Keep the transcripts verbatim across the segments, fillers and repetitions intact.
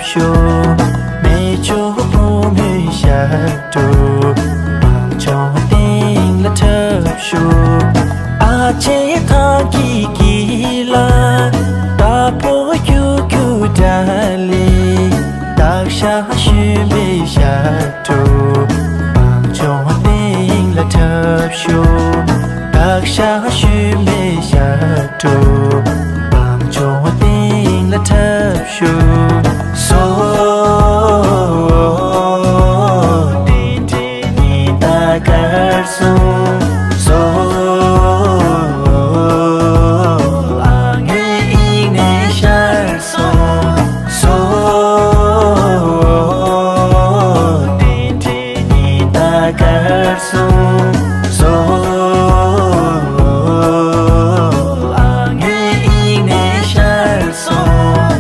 ཤོག་མེ་ལྕེ་ཕོ་མོའི་ཞབས་བྲོ། བང་ཆུང་སྟེང་ལ་འཁྲབ་ཤོག་ཨ་ཅེ་ཐང་གི་དཀྱིལ་ལ། རྟ་ཕོ་ཁྱུག་ཁྱུག་འདྲ་ལེ། སྟག་ཤར་གཞོན་པའི་ཞབས་བྲོ། བང་ཆུང་སྟེང་ལ་འཁྲབ་ཤོག་སྟག་ཤར་གཞོན་པའི་ཞབས་བྲོ། བང་ཆུང་སྟེང་ལ་འཁྲབ་ཤོག་སོ། དེ་འདྲའི་ཉི་ཟླ་དཀར་སོང་། སོ། ཨ་ངའི་དབྱིངས་ནས་ཤར་སོང་། སོ། དེ་འདྲའི་ཉི་ཟླ་དཀར་སོང་། སོ། ཨ་ངའི་དབྱིངས་ནས་ཤར་སོང་།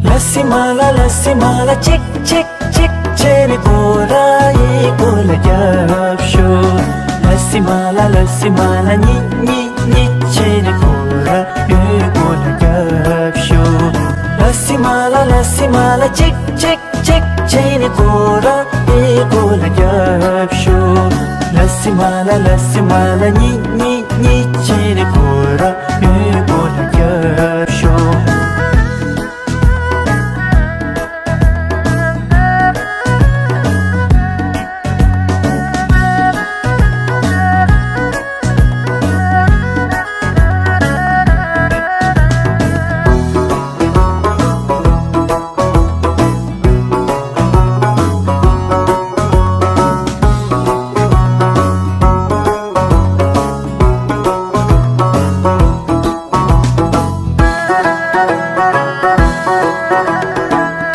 ལ་སི་མ་ལ་ལ་སི་མ་ལ་ཅིག་ཅིག་ཅིག་བྱས་ནས་སྐོར་ར་ཡི་སྐོར་ལ་རྒྱབ་ཤོག་ལ་སི་མ་ལ་ལ་སི་མ་ལ་གཉིད་གཉིད་གཉིད་བྱས་ནས་སྐོར་ར་ཡི་སྐོར་ལ་རྒྱབ་ཤོག་ལ་སི་མ་ལ་ལ་སི་མ་ལ་ཅིག་ཅིག་ཅིག་བྱས་ནས་སྐོར་ར་ཡི་སྐོར་ལ་རྒྱབ་ཤོག་ལ་སི་མ་ལ་ལ་སི་མ་ལ་གཉིད་གཉིད་གཉིད་བྱས་ནས་སྐོར་ར་ཡི་སྐོར་ལ་རྒྱབ་ཤོག་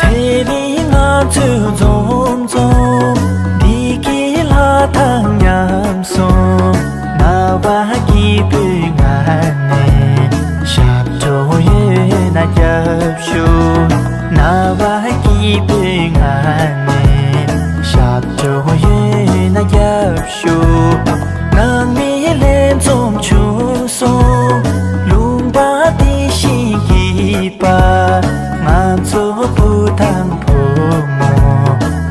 དེ་རིང་ང་ཚོས་འཛོམས་འཛོམས་འདི་གའི་ལྷ་དང་མཉམ་སོང་། རྣ་བ་སྐྱིད་པོའི་ངང་ནས་ཞབས་བྲོ་ཡོད་ན་རྒྱབ་ཤོག་རྣ་བ་སྐྱིད་པོའི་ངང་ནས་ཞབས་བྲོ་ཡོད་ན་རྒྱབ་ཤོག་ནང་མི་ལྷན་འཛོམས་བྱུང་སོང་། ལུང་པ་དེ་བཞིན་སྐྱིད་པ། ང་ཚོ་བུ་དང་བུ་མོ་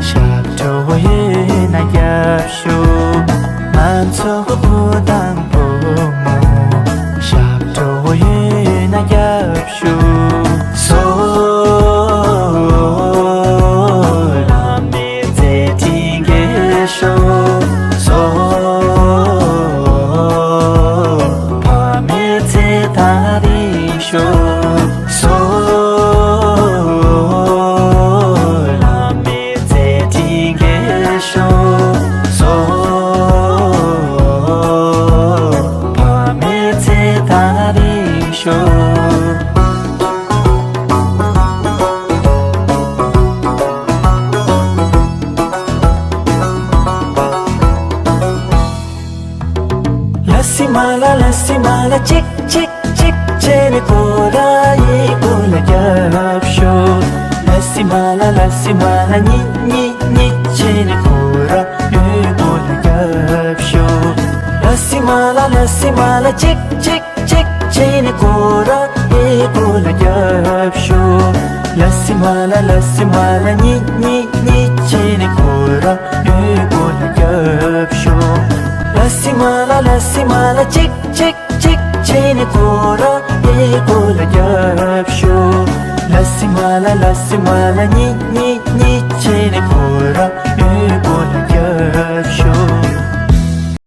ཞབས་བྲོ་ཡོད་ན་རྒྱབ་ཤོག་ང་ཚོ་བུ་དང་བུ་མོ་ཞབས་བྲོ་ཡོད་ན་རྒྱབ་ཤོག་སོ། ལྷ་མོའི་མཛད་འཕྲིན་རྒྱས་ཤོག་སོ། ཕ་མའི་ཚེ་ཐག་རིང་ཤོག་སོ། ལྷ་མོའི་མཛད་འཕྲིན་རྒྱས་ཤོག་སོ། ཕ་མའི་ཚེ་ཐག་རིང་ཤོག་ལ་སི་མ་ལ་ལ་སི་མ་ལ་ཅིག་ཅིག་ཅིག་བྱས་ནས་སྐོར་ར་ཡི་སྐོར་ལ་རྒྱབ་ཤོག་ལ་སི་མ་ལ་ལ་སི་མ་ལ་གཉིད་གཉིད་གཉིད་བྱས་ནས་སྐོར་ར་ཡི་སྐོར་ལ་རྒྱབ་ཤོག་ལ་སི་མ་ལ་ལ་སི་མ་ལ་ཅིག་ཅིག་ཅིག་བྱས་ནས་སྐོར་ར་ཡི་སྐོར་ལ་རྒྱབ་ཤོག་ལ་སི་མ་ལ་ལ་སི་མ་ལ་གཉིད་གཉིད་གཉིད་བྱས་ནས་སྐོར་ར་ཡི་སྐོར་ལ་རྒྱབ་ཤོག་ལ་སི་མ་ལ་ལ་སི་མ་ལ་ཅིག་ཅིག་ཅིག་བྱས་ནས་སྐོར་ར་ཡི་སྐོར་ལ་རྒྱབ་ཤོག་ལ་སི་མ་ལ་ལ་སི་མ་ལ་གཉིད་གཉིད་གཉིད་བྱས་ནས་སྐོར་ར་